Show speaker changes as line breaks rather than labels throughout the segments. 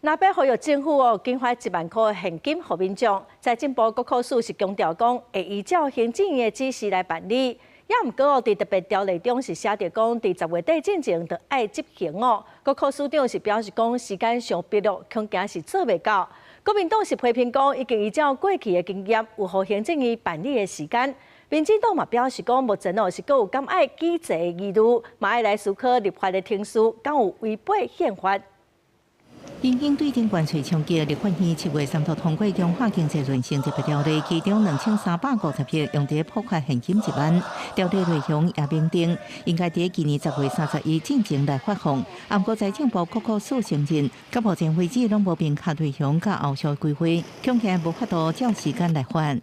若欲呼籲政府哦，緊發1萬箍現金予民眾，財政部國庫署是強調講，會依照行政院的指示來辦理。也毋過哦，佇特別條例中是寫著講，佇10月底進前就愛執行哦。國庫署長是表示講，時間傷迫咯，恐驚是做袂到。國民黨是批評講，已經依照過去的經驗，有予行政院辦理的時間。民進黨嘛表示講，目前哦是閣有敢愛舉債的疑慮，嘛愛來思考立法的程序，敢有違背憲法。
因應對頂關稅衝擊，立法院7月三度通過強化經濟韌性特別條例，其中2350億用佇普發現金1萬。條例內容也明定，應該佇今年10月31進前來發放。毋過財政部國庫署承認，到目前為止攏無明確內容佮後續規劃，恐驚無法度照時間來發。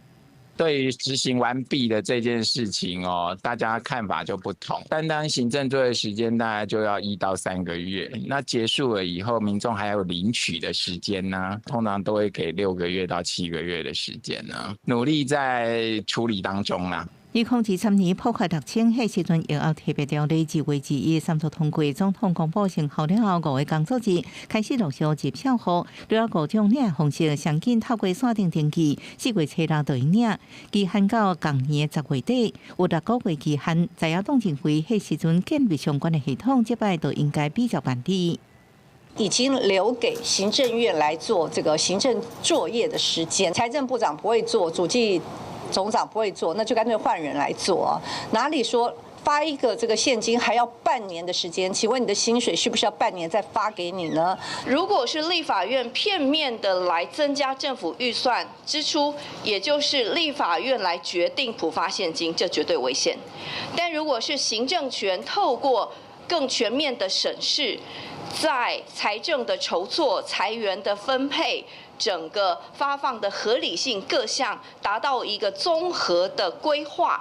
對於執行完畢的這件事情哦，大家看法就不同。單單行政作業時間大概就要1到3個月，那結束了以後，民眾還有領取的時間呢，通常都會給6個月到7個月的時間呢，努力在處理當中啦。
2023年普發6000，彼時陣用特別條例2月21三讀通過，總統公布生效了後5個工作日開始陸續入帳戶。除了五種領方式，上緊透過線頂登記，4月初6就會領。期限到仝年的10月底，有6個月期限。在野黨認為，彼時陣建立相關的系統，這擺就應該比較辦理。
已經留給行政院來做這個行政作業的時間，財政部長不會做，主計總長不會做，那就乾脆換人來做啊。哪裡說發一個這個現金還要半年的時間？請問你的薪水需不需要半年再發給你呢？
如果是立法院片面的來增加政府預算支出，也就是立法院來決定普發現金，這絕對違憲。但如果是行政權透過更全面的審視，在財政的籌措、財源的分配，整個發放的合理性各項達到一個綜合的規劃，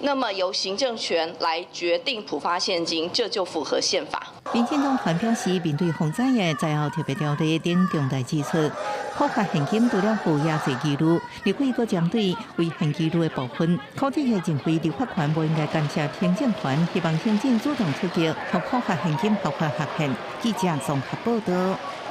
那麼由行政權來決定普發現金，這就符合憲法。
民進黨團表示，面對洪災的災後特別條例等重大支出，普發現金除了負也濟疑慮，立委閣針對違憲疑慮的部分，柯志認為立法權無應該干涉行政權，希望行政主動出擊，予普發現金合法合憲。記者綜合報道。